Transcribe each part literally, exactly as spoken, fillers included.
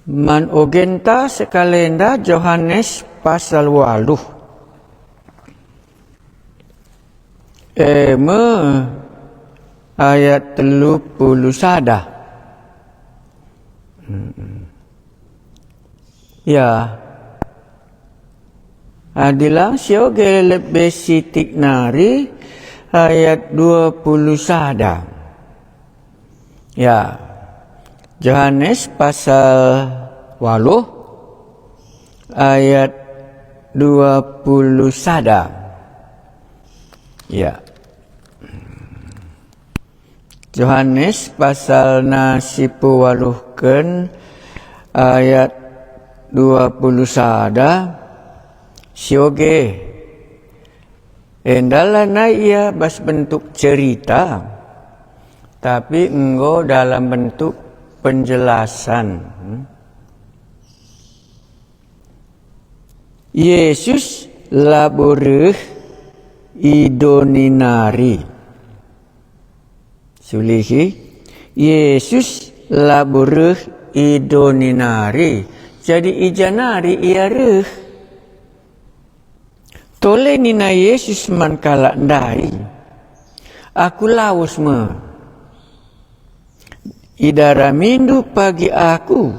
Man ogenta sekalenda Johanes pasal waluh. E me ayat telu puluh sada. Ya. Adi lang si oge lebe sitik nari ayat dua puluh sada. Ya. Johanes pasal waluh ayat dua puluh sada. Ya. Johanes pasal na sipewaluhken ayat dua puluh sada, si oge. Enda lanai ia bas bentuk cerita, tapi enggo dalam bentuk penjelasan. Yesus labo reh i doni nari. Sulihi, Yesus labo reh i doni nari. Jadi i ja nari ia reh? Tole nina Yesus man kalak ndai, "Aku lawes me. Idaramindu pagi Aku,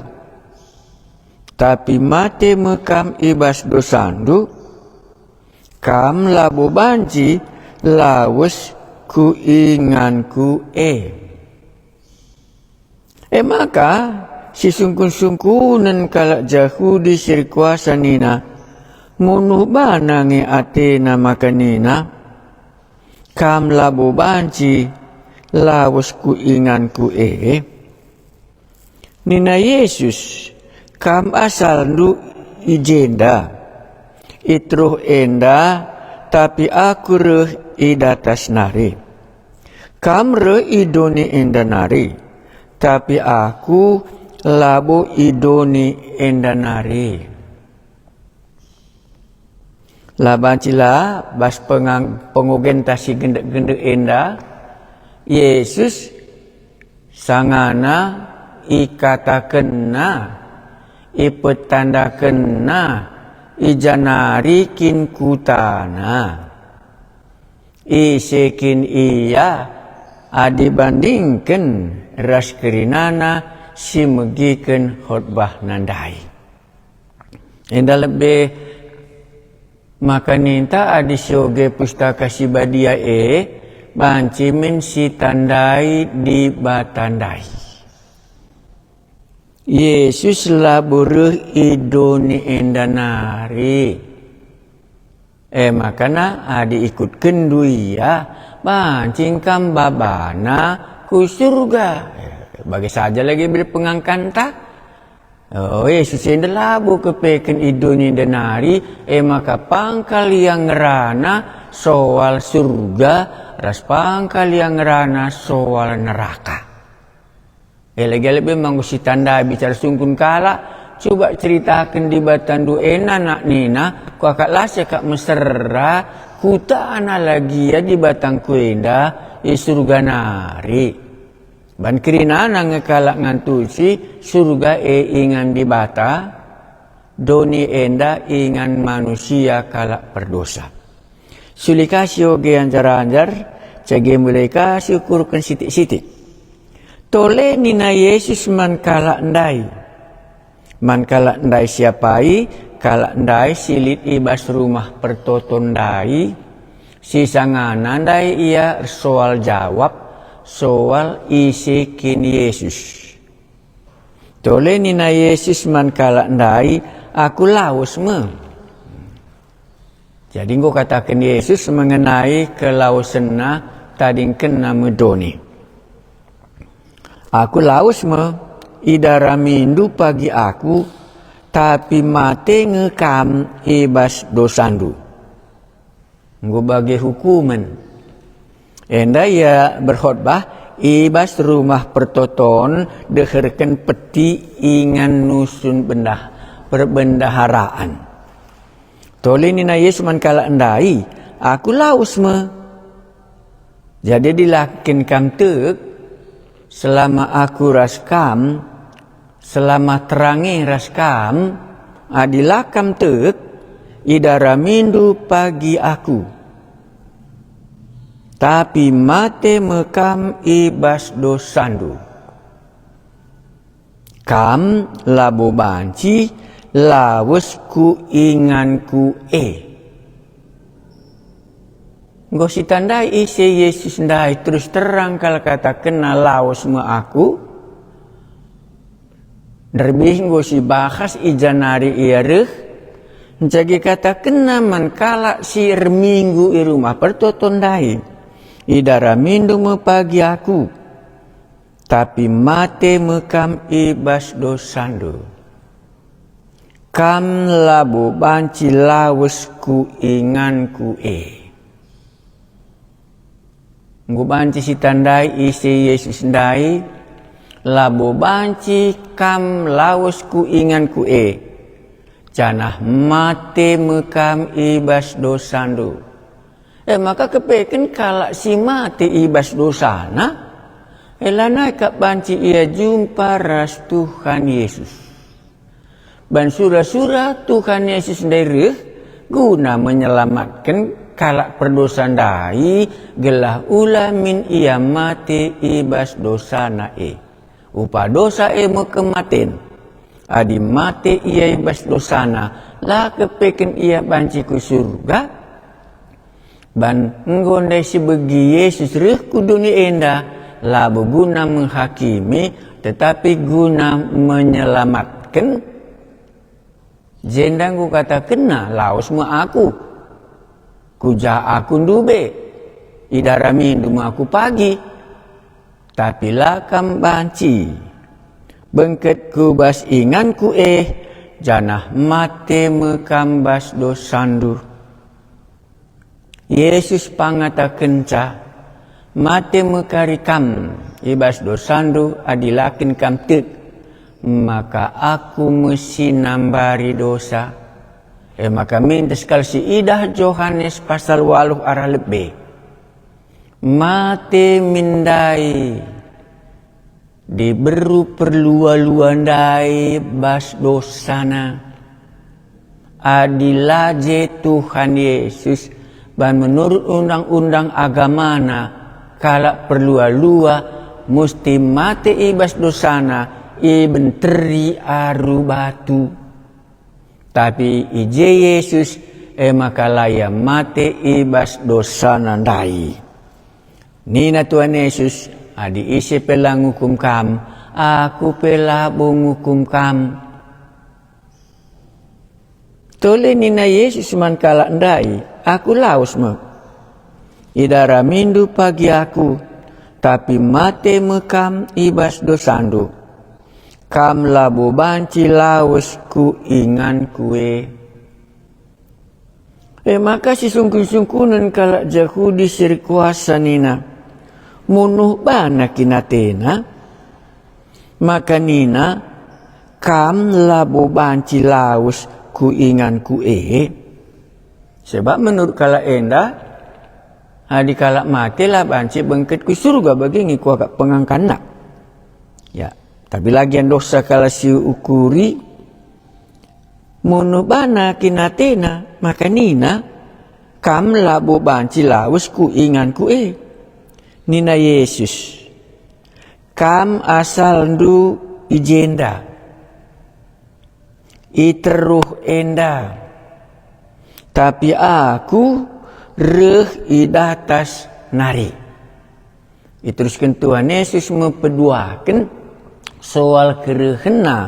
tapi mate me kam i bas dosandu. Kam labo banci lawes ku inganKu e." E maka sisungkun-sungkunen kalak Jahudi si erkuasa nina, "Munuh bana nge atena maka nina, 'Kam labo banci lawes ku inganKu e'?" Nina Yesus, "Kam asalndu i jenda, i teruh enda, tapi Aku reh i datas nari. Kam reh i doni enda nari, tapi Aku labo i doni enda nari." La banci la bas pengang-, pengogenta si gendek-gendek enda, Yesus sangana ikatakenNa, ipetandakenNa, i ja nari kin kutaNa. Ise kin Ia adi bandingken ras kerinana si megiken khotbahNa ndai? Enda lebe maka ninta adi sioge Pustaka Si Badia e banci min sitandai Dibata ndai. Yesus labo reh i doni enda nari. E makana adi ikutkenndu Ia, banci kam babana ku Surga. E, bage saja lagi bere pengangkanta. Oh, Yesus enda labo kepeken i doni enda nari, e maka pangkal ia ngerana soal Surga ras pangkal ia ngerana soal neraka. E lagi lebe manggo sitandai bicara sungkun kalak, "Cuba ceritaken Dibatandu ena nak nina, kuakap la siakap mesera, kutaNa lagia Dibatangku enda i Surga nari." Ban kerinana nge kalak ngantusi Surga e ingan Dibata, doni enda ingan manusia kalak perdosa. Suli ka sioge anjar-anjar, cage mulai ka siukurken sitik-sitik. Tole nina Yesus man kalak ndai. Man kalak ndai siapai, kalak ndai si lit i bas rumah pertoton ndai, si sangana ndai ia ersoal jawab soal ise kin Yesus. Tole nina Yesus man kalak ndai, "Aku lawes me." Jadi enggo kataken Yesus mengenai kelawesenNa tadingkenNa me doni. "Aku lawes me, idaramindu pagi Aku, tapi mate nge kam i bas dosandu." Enggo bage hukumen. Enda ia berkhotbah i bas rumah pertoton deherken peti ingan nusun bendah, perbendaharaan. Tole nina Yesus man kalak ndai, "Aku lawes me. Jadi adi la kin kam tek, selama Aku ras kam, Selamat terangi ras kam, adi la kam tek, idaramindu pagi aku. Tapi mate me kam i bas dosandu. Kam labo banci lawes ku inganku e. Enggo sitandai ise Yesus ndai terus terang kal katakenna, "Lawes me aku." Nderbih enggo sibahas i janari ia reh, ncaji katakenna man kalak si erminggu i rumah pertoton ndai, "Idaramindu me pagi aku, tapi mate me kam i bas dosandu." Kam labo banci lawes ku inganku e. Enggo banci sitandai ise Yesus ndai, labo banci kam lawes ku inganku e, janah mate me kam i bas dosandu. E maka kepeken kalak si mate i bas dosana, e lanai kap banci ia jumpa ras Tuhan Yesus. Ban sura-sura Tuhan Yesus ndai reh guna menyelamatken kalak perdosa ndai, gelah ula min ia mate i bas dosana e. Upah dosa e me kematen. Adi mate ia i bas dosana, la kepeken ia banci ku Surga. Ban enggo ndai sibegi Yesus reh ku doni enda, labo guna menghakimi, tetapi guna menyelamatken. Jenda enggo katakenna, "Lawes me aku. Ku ja aku ndube. Idaramindu me aku pagi." Tapi la kam banci. Bengket ku bas inganku e, janah mate me kam bas dosandu. Yesus pangatakenca, "Mate me kari kam i bas dosandu adi la kin kam tek, maka Aku me si nambari dosa." E maka minter kal si idah Johanes pasal waluh arah lebe. Mate min ndai. Diberu perlua-lua ndai bas dosana. Adi la je Tuhan Yesus, ban menurut undang-undang agamana, kalak perlua-lua musti mate i bas dosana, ibenteri aru batu. Tapi i je Yesus, e maka la ia mate i bas dosana ndai. Nina Tuhan Yesus, "Adi ise pe la ngukum kam, Aku pe labo ngukum kam." Tole nina Yesus man kalak ndai, "Aku lawes me. Idaramindu pagi Aku, tapi mate me kam i bas dosandu. Kam labo banci lawes ku inganKu e." E maka sisungkun-sungkunen kalak Jahudi si erkuasa nina, "Munuh bana kin atena?" Maka nina, "Kam labo banci lawes ku inganKu e." Sebab menurut kalak enda, adi kalak mate la banci bengket ku Surga, bage nge kuakap pengangkanna. Ya, tapi la gia ndosa kalak si ukuri, munuh bana kin atena, maka nina, "Kam labo banci lawes ku inganKu e." Nina Yesus, "Kam asalndu i jenda, i teruh enda, tapi Aku reh i datas nari." Iterusken Tuhan Yesus me peduaken soal kerehenNa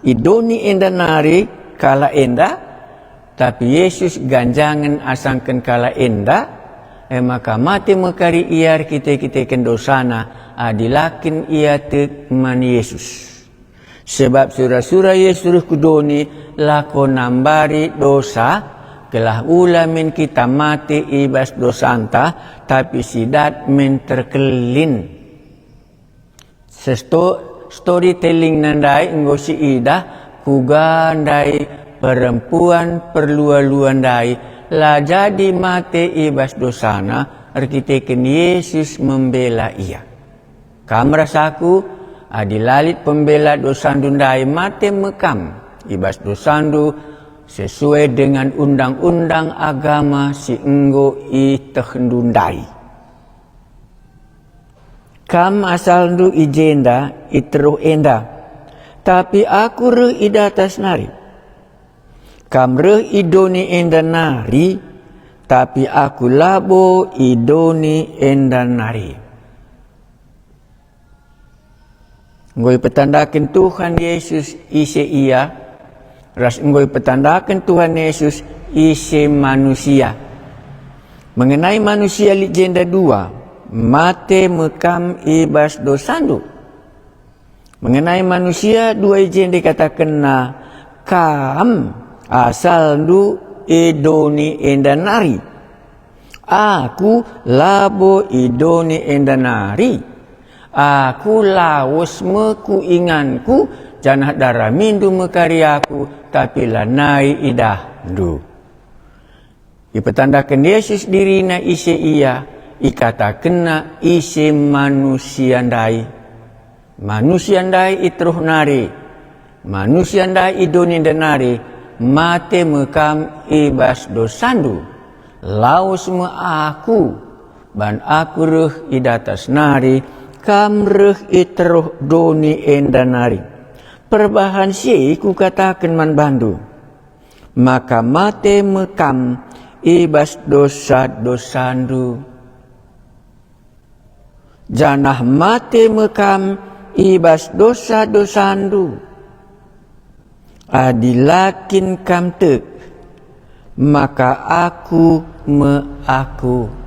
i doni enda nari kalak enda, tapi Yesus ganjangen asangken kalak enda, e maka mate me kari ia erkite-kiteken dosana adi la kin ia tek man Yesus. Sebab sura-sura Yesus reh ku doni lako nambari dosa, gelah ula min kita mate i bas dosanta, tapi si dat min terkelin. Sesto-, storytelling ndai enggo siidah kuga ndai perempuan perlua-lua ndai la jadi mate i bas dosana erkiteken Yesus membela ia. Kam ras aku, Adi la lit pembela dosandu ndai, mate me kam i bas dosandu sesuai dengan undang-undang agama si enggo ietehndu ndai. Kam asalndu i jenda, i teruh enda, tapi Aku reh i datas nari. Kam reh i doni enda nari, tapi Aku labo i doni enda nari. Enggo ipetandaken Tuhan Yesus ise Ia, ras enggo ipetandaken Tuhan Yesus ise manusia. Mengenai manusia lit jenda dua, mate me kam i bas dosandu. Mengenai manusia dua i jenda ikatakenna, kam asalndu i doni enda nari. Aku labo i doni enda nari. Aku lawes me ku inganku, janah daramindu me kari Aku, tapi lanai idahndu. Ipetandaken Yesus diriNa ise Ia, ikatakenNa ise manusia ndai. Manusia ndai i teruh nari, manusia ndai i doni enda nari, mate me kam i bas dosandu. Lawes me Aku, ban Aku reh i datas nari, kam reh i teruh doni enda nari. Perbahan si e Kukataken man bandu, maka mate me kam i bas dosa-dosandu. Janah mate me kam i bas dosa-dosandu. Adi la kin kam tek, maka Aku me Aku.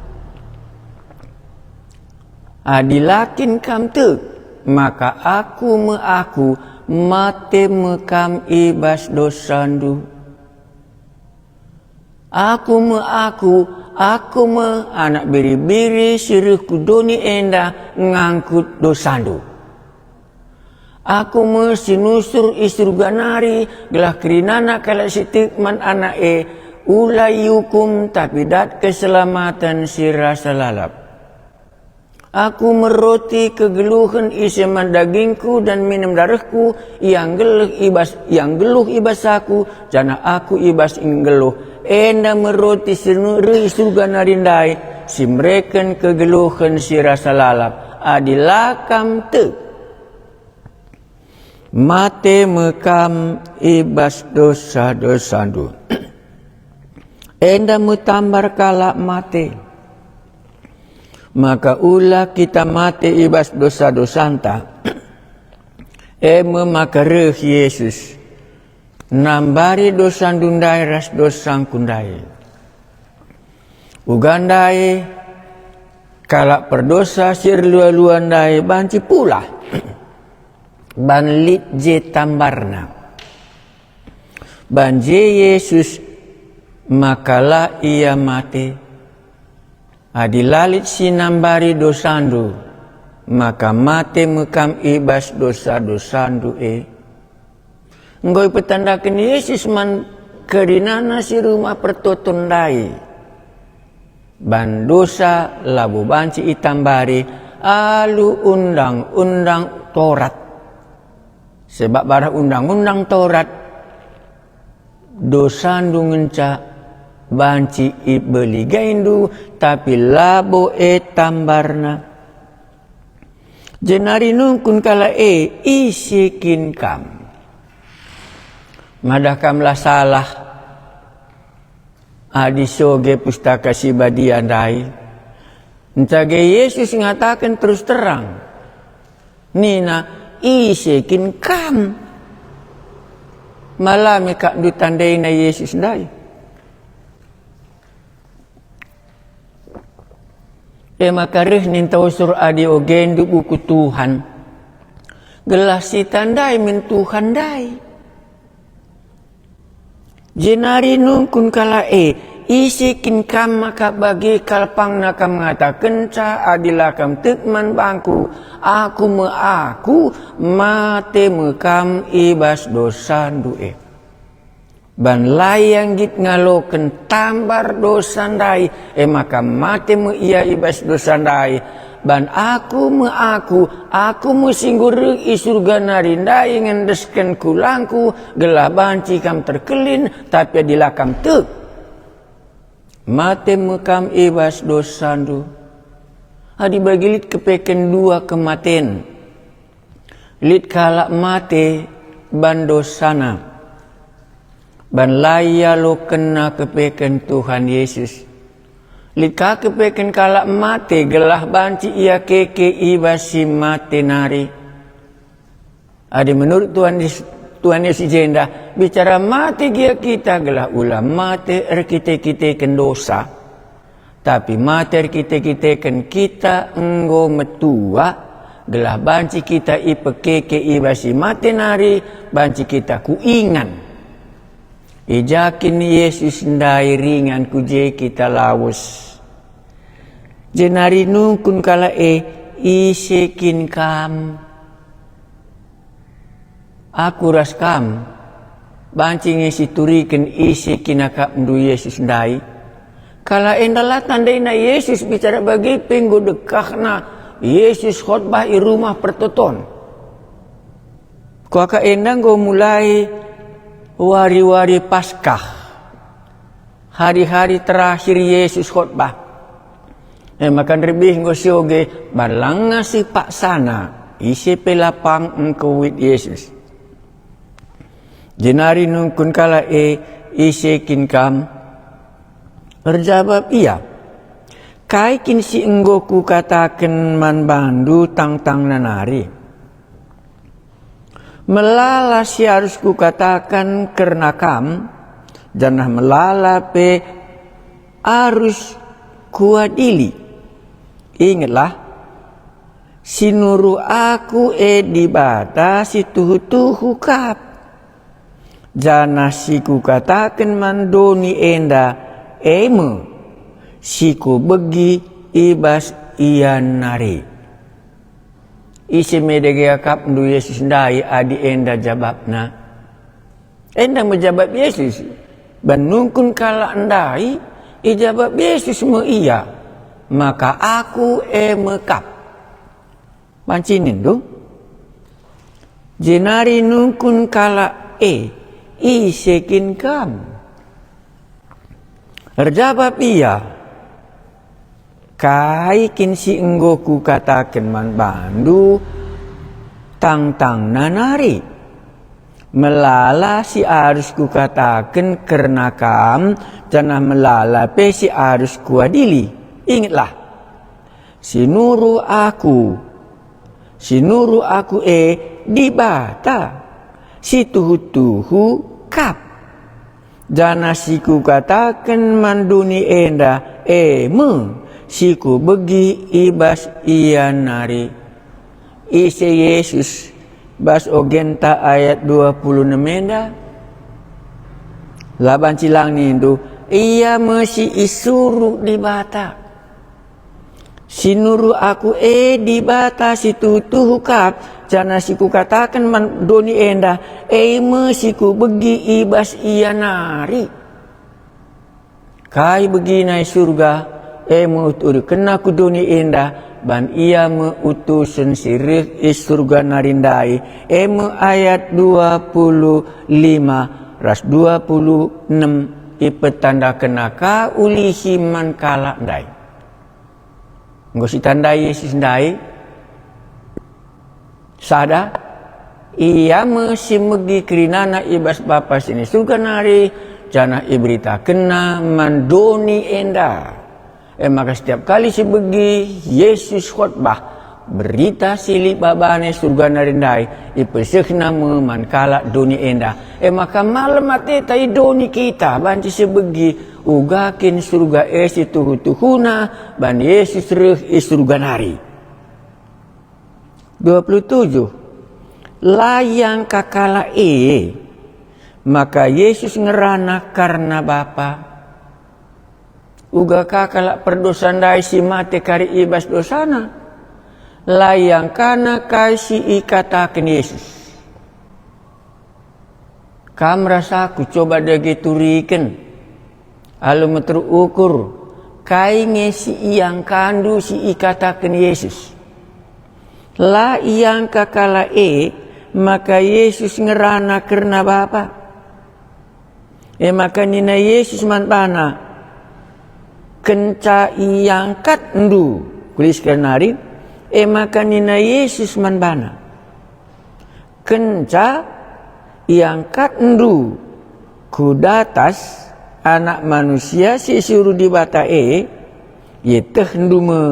Adi la kin kam tek, maka Aku me Aku, mate me kam i bas dosandu. Aku me Aku, Aku me Anak Biri-biri si reh ku doni enda ngangkut dosandu. Aku me si nusur i Surga nari, gelah kerinana kalak si tek man Anak e, ula iukum, tapi dat keselamaten si rasa lalap. Aku me roti kegeluhen ise man dagingku dan minem darehku, ia nggeluh i bas, ia nggeluh i bas aku, janah aku i bas nggeluh. Enda me roti si reh i Surga nari ndai, si mereken kegeluhen si rasa lalap. Adi la kam tek, mate me kam i bas dosa-dosandu. Enda me tambar kalak mate. Maka ula kita mate i bas dosa-dosanta. E me maka reh Yesus, nambari dosandu ndai ras dosangku ndai. Uga ndai, kalak perdosa si erlua-lua ndai banci pulah. Ban lit je tambarna. Ban je Yesus, maka la Ia mate. Adi la lit si nambari dosandu, maka mate me kam i bas dosa-dosandu e. Enggo ipetandaken Yesus man kerinana si rumah pertoton ndai. Ban dosa labo banci itambari alu undang-undang Torat. Sebab arah undang-undang Torat, dosandu ngenca banci ibeligaindu, tapi labo e tambarna. Jenari nungkun kalak e, "Ise kin kam?" Madah kam la salah adi soge Pustaka Si Badia ndai. Ntage Yesus ngataken terus terang nina, "Ise kin kam?" Malami kak ndu tandaina Yesus ndai. E maka reh ninta usur adi ogendu buku Tuhan, gelah sitandai min Tuhan ndai. Jenari nungkun kalak e, "Ise kin kam maka bage kalpangna kam ngatakenca adi la kam tek man bangku? Aku me aku, mate me kam i bas dosandu e." Ban la ia nggit ngaloken tambar dosa ndai, e maka mate me ia i bas dosa ndai, Ban aku me aku, aku me si enggo reh i Surga nari ndai ngendesken kulangku, gelah banci kam terkelin, tapi adi la kam tek, mate me kam i bas dosandu. Adi bagi lit kepeken dua kematen. Lit kalak mate ban dosana, ban la ialokenna kepeken Tuhan Yesus. Lit ka kepeken kalak mate gelah banci ia keke i bas si mate nari. Adi menurut Tuhan Yes-, Tuhan Yesus i jenda, bicara mate gia kita gelah ula mate erkite-kiteken dosa. Tapi mate erkite-kiteken kita enggo metua, gelah banci kita ipekeke i bas si mate nari, banci kita kuingan. I ja kin Yesus ndai ringan ku je kita lawes. Jenari nungkun kalak e, "Ise kin kam?" Aku ras kam, banci nge situriken ise kin akapndu Yesus ndai. Kalak enda la tandaina Yesus bicara bage pe enggo dekahna Yesus khotbah i Rumah Pertoton. Kuakap enda enggo mulai wari-wari Paskah. Hari-hari terakhir Yesus khotbah. E maka nderbih enggo sioge, ban langa sipaksana, ise pe la pang engkuit Yesus. Jenari nungkun kalak e, "Ise kin kam?" Erjabap ia, "Kai kin si enggo kukataken man bandu tangtangna nari?" Melala si arus kukataken kerna kam, janah melala pe arus kuadili. Ingetlah, si nuruh aku e Dibata si tuhu-tuhu kap. Janah si kukataken man doni enda, e me si kubegi i bas ia nari. Ise me dage akapndu Yesus ndai adi enda jabapna? Enda me jabap Yesus. Ban nungkun kalak ndai, ijabap Yesus me ia, "Maka aku e me kap." Banci nindu. Jenari nungkun kalak e, "Ise kin kam?" Erjabap ia, "Kai kin si enggo kukataken man bandu tangtangna nari? Melala si arus kukataken kerna kam, janah melala pe si arus kuadili. Ingetlah, si nuruh aku, si nuruh aku e Dibata, si tuhu-tuhu kap. Janah si kukataken man doni enda, e me si kubegi i bas ia nari." Ise Yesus bas ogenta ayat dua puluh enem enda? La banci lang nindu, "Ia me si isuruh Dibata." Si nuruh aku e Dibata si tuhu-tuhu kap, janah si kukataken man doni enda, e me si kubegi i bas ia nari. Kai begina i Surga, e me uturkenna ku doni enda, ban ia me utusen si reh i Surga nari ndai, e me ayat dua puluh lima ras dua puluh enem ipetandakenna ka ulihi man kalak ndai. Enggo sitandai Yesus ndai, sada, Ia me si megi kerinana i bas Bapa si ni Surga nari, janah iberitakenNa man doni enda. E maka setiap kali sibegi Yesus khotbah, berita si lit babana i Surga nari ndai ipesehna me man kalak doni enda. E maka malem ateta i doni kita banci sibegi uga kin Surga e si tuhu-tuhuna ban Yesus reh i Surga nari. Dua puluh tujuh. La iangka kalak e maka Yesus ngerana kerna Bapa. Uga ka kalak perdosa ndai si mate kari i bas dosana, la iangkana kai si ikataken Yesus. Kam ras aku coba dage turiken, alu meteruk ukur, Kai nge si iangkandu si ikataken Yesus? La iangka kalak e maka Yesus ngerana kerna Bapa. E maka nina Yesus man bana, "Kenca iangkatndu," kulis nari, e maka nina Yesus man bana, "Kenca iangkatndu ku datas Anak Manusia si isuruh Dibata e, ietehndu me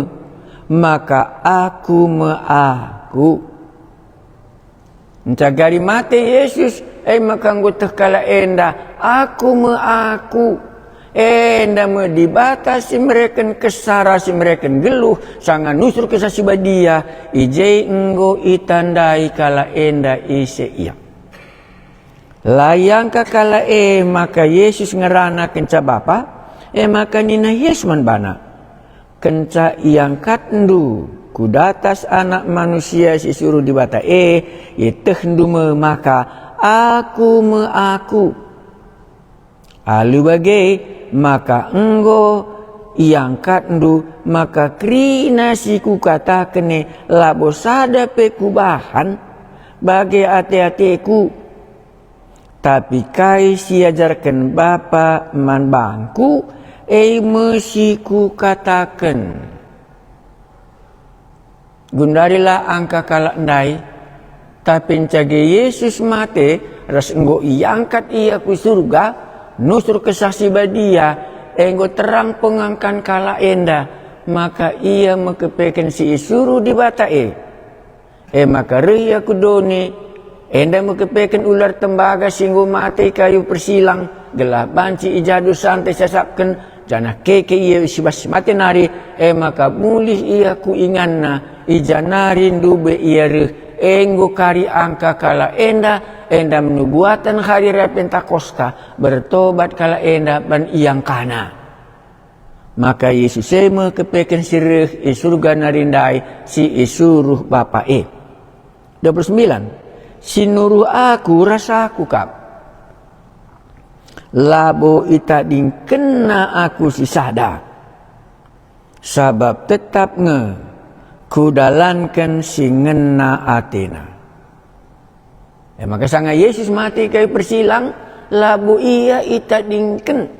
maka Aku me Aku." Ncagari mate Yesus, e maka enggo teh kalak enda, "Aku me Aku." Enda me Dibata si mereken kesara, si mereken geluh, sanga nusur Kesah Si Badia, i je enggo itandai kalak enda ise ia. La iangka kalak e maka Yesus ngerana kenca Bapa, e maka nina Yesus man bana, "Kenca iangkatndu ku datas Anak Manusia si isuruh Dibata e, ietehndu me maka Aku me Aku." Alu bage, maka enggo iangkatndu, maka kerina si kukataken e labo sada pe kubahan bage ate-ateku. Tapi kai si iajarken Bapa man bangku, e me si kukataken. Gundari la angka kalak ndai, tapi ncage Yesus mate ras enggo iangkat Ia ku Surga, nusur Kesah Si Badia, enggo terang pengangkan kalak enda, maka ia mekepeken si isuruh Dibata e. E maka reh ia ku doni, enda mekepeken ular tembaga si enggo mate i kayu persilang, gelah banci i ja dosanta isasapken, janah keke ia si bas mate nari, e maka mulih ia ku inganna, i ja nari ndube ia reh, enggo kari angka kalak enda, enda me nubuaten hari raya Pentakosta, bertobat kalak enda ban iangkana. Maka Yesus e me kepeken si reh i Surga nari ndai si isuruh Bapa e. Dua puluh sembilan, "Si nuruh Aku ras Aku kap. Labo itadingkenNa Aku si sada, sabap tetap nge Kudalanken si ngena ateNa." E maka sanga Yesus mate i kayu persilang, labo Ia itadingken.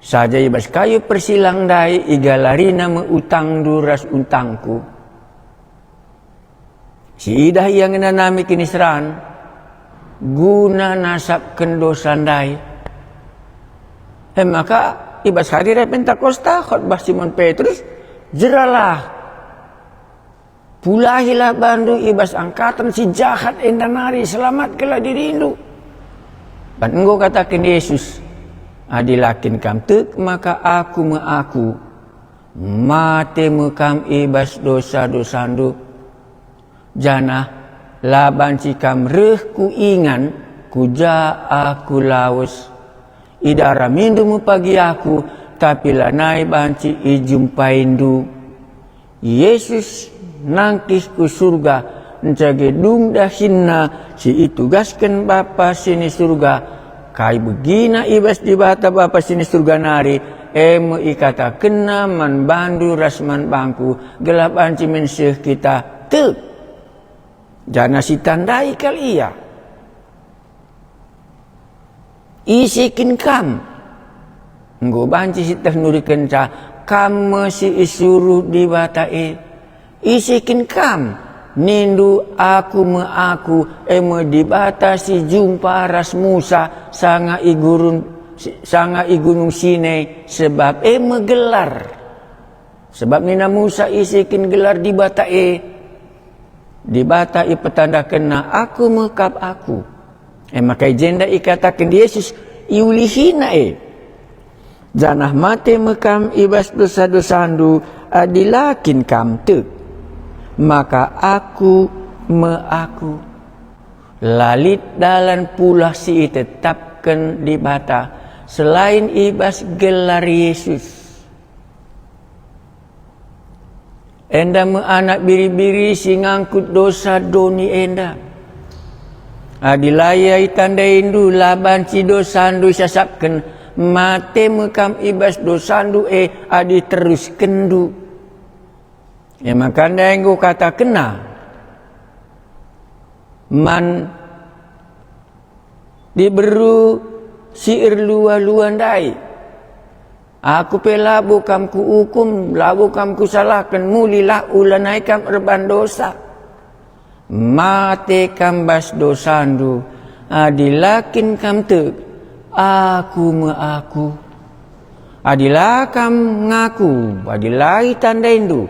Saja i bas kayu persilang ndai igalarina me utangndu ras utangku. Siidah ia ngenanami kiniseran guna nasapken dosa ndai. E maka i bas hari raya Pentakosta, khotbah Simon Petrus, "Jeralah, pulahilah bandu i bas angkatan si jahat enda nari, selamatkenlah dirindu." Kan enggo kataken Yesus, "Adi la kin kam tek maka Aku me Aku, mate me kam i bas dosa-dosandu, janah la banci kam reh ku ingan ku ja Aku lawes. Idaramindu me pagi Aku, tapi lanai banci ijumpaindu." Yesus nangkih ku Surga, ncage dung dahinNa si itugasken Bapa si ni Surga. Kai begina i bas Dibata Bapa si ni Surga nari, e me ikatakenNa man bandu ras man bangku, gelah banci min seh kita tek. Janah sitandai kal Ia. Ise kin kam? Enggo banci sieteh nurikenca, kam me si isuruh Dibata e. Ise kin kam? Nindu, "Aku me Aku," e me Dibata si jumpa ras Musa sanga i gurun, sanga i Gunung Sinai, sebab e me gelar. Sebab nina Musa, "Ise kin gelar Dibata e?" Dibata ipetandakenNa, "Aku me kap Aku." E maka i jenda ikataken Yesus, iulihiNa e, "Janah mate me kam i bas dosa-dosandu, adi la kin kam tek maka Aku me Aku." La lit dalan pulah si itetapken Dibata selain i bas gelar Yesus. Enda me Anak Biri-biri si ngangkut dosa doni enda. Adi la Ia itandaindu, la banci dosandu isasapken, Mate me kam i bas dosandu e adi teruskenndu. E maka ndai enggo katakenna man diberu si erlua-lua ndai, "Aku pe labo kam kuukum, labo kam kusalahken, mulilah, ulanai kam erban dosa." Mate kam bas dosandu, adi la kin kam tek, Aku me Aku. Adi la kam ngaku, adi la itandaindu,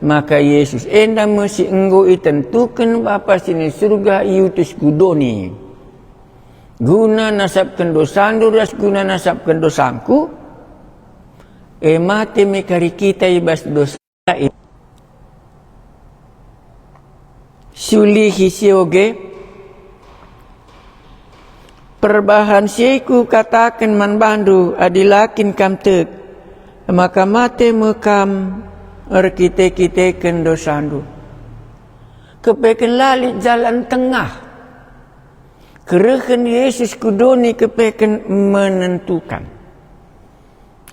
maka Yesus enda me si enggo itentuken Bapa si ni Surga iutus ku doni. Guna nasapken dosandu ras guna nasapken dosangku, e mate me kari kita i bas dosa. Siulihi si oge, perbahan si kukataken man bandu, adi la kin kam tek, maka mate me kam erkite-kiteken dosandu. Kepeken la lit jalan tengah. Kerehen Yesus ku doni kepeken menentukan.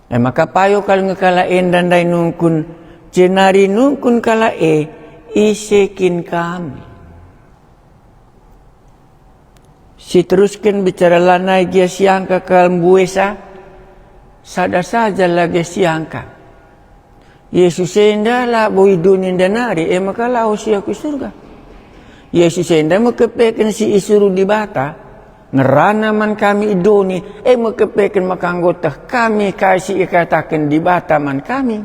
E maka payo kal nge kalak enda ndai nungkun, jenari nungkun kalak e, "Ise kin kam?" Siterusken bicara lanai gia siangka kal mbuesa, sada saja la gia siangka. Yesus enda labo i doni enda nari, e maka lawes ia ku Surga. Yesus enda mekepeken si isuruh Dibata ngerana man kami i doni, e mekepeken maka enggo teh kami kai si ikataken Dibata man kami.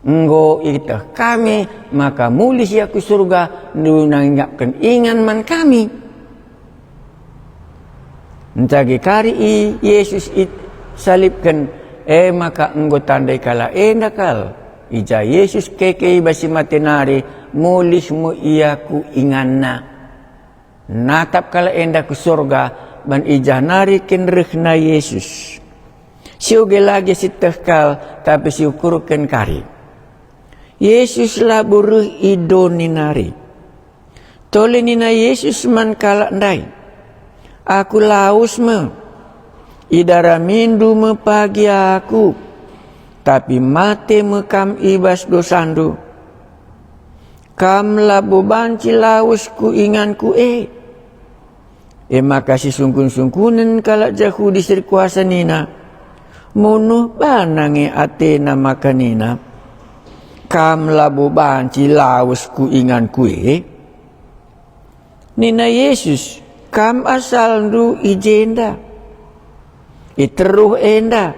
Enggo iteh kami maka mulih ia ku Surga, ndu nangingapken ingan man kami. Ncagi kari i Yesus isalibken, e maka enggo tandai kalak enda kal, i ja Yesus keke i bas si mate nari, mulih me ia ku inganna. Natap kalak enda ku Surga, ban i jah nari kin rehna Yesus. Si oge lagi si teh kal, tapi si ukurken kari. Yesus labo reh i doni nari. Tole nina Yesus man kalak ndai, "Aku lawes me. Idaramindu me pagi Aku, tapi mate me kam i bas dosandu. Kam labo banci lawes ku inganKu e." E maka sisungkun-sungkunen kalak Jahudi si erkuasa nina, "Munuh bana nge atena maka nina, 'Kam labo banci lawes ku inganKu e'?" Nina Yesus, "Kam asalndu i jenda, i teruh enda,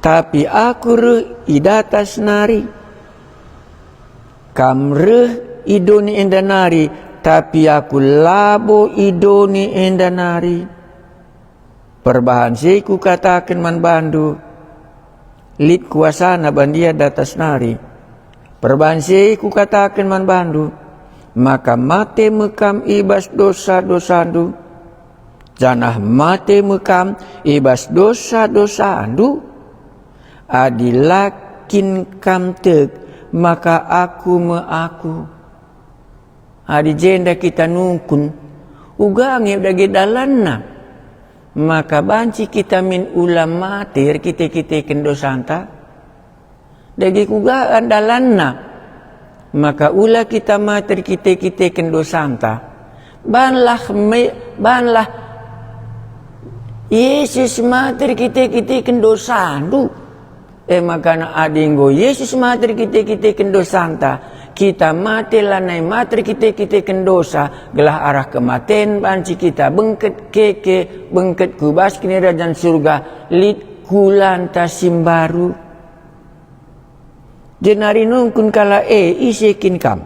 tapi Aku reh i datas nari. Kam reh i doni enda nari, tapi Aku labo i doni enda nari. Perbahan si Kukataken man bandu, lit kuasaNa bandia datas nari. Perbahan si Kukataken man bandu, maka mate me kam i bas dosa-dosandu, janah mate me kam i bas dosa-dosandu. Adi la kin kam tek maka Aku me Aku." Adi jenda kita nungkun, uga nge dage dalanna, maka banci kita min ula mate erkite-kiteken dosanta? Dage kuga dalanna, maka ula kita mate erkite-kiteken dosanta? Banlah me-, banlah Yesus mate erkite-kiteken dosandu. E maka adi enggo Yesus mate erkite-kiteken dosanta, kita mate lanai mate erkite-kiteken dosa, gelah arah kematen banci kita bengket keke, bengket ku bas Kinirajan Surga, lit kulanta si mbaru. Jenari nungkun kalak e, "Ise kin Kam?"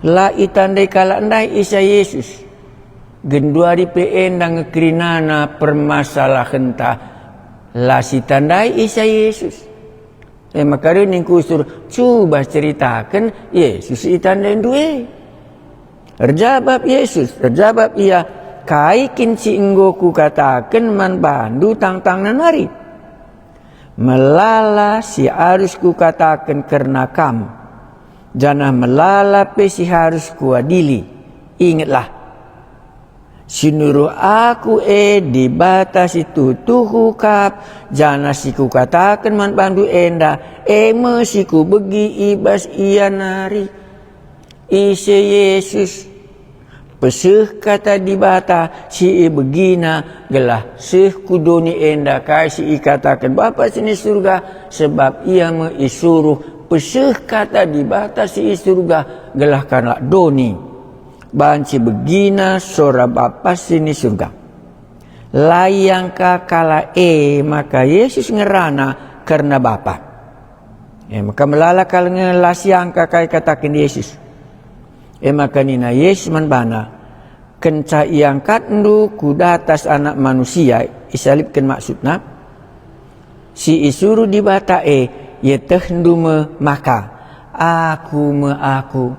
La itandai kalak ndai Isa Yesus. Genduari pe enda nge kerinana permasalahenta, la sitandai Isa Yesus. E maka reh nina kusur, "Cuba ceritaken Yesus itandaindu e." Erjabap Yesus, erjabap Ia, "Kai kin si enggo Kukataken man bandu tangtangna nari? Melala si arus Kukataken kerna kam, janah melala pe si harus Kuadili. Ingetlah, Si nuruh aku e Dibata si tuhu-tuhu kap, janah si kukataken man bandu enda, e me si kubegi i bas ia nari. Ise Jesus? Peseh kata Dibata si ibegina gelah seh ku doni enda kai si ikataken Bapa si ni Surga, sebab ia me isuruh peseh kata Dibata si i Surga gelah kalak doni. Banci begina sora Bapa si ni Surga. La iangka kalak e maka Jesus ngerana kerna Bapa. E maka melala kal nge la siangka kai kataken Jesus. E maka nina Jesus man bana, "Kenca iangkatndu ku datas Anak Manusia, isalibken maksudna, si isuruh Dibata e, ietehndu me maka, 'Aku me Aku.'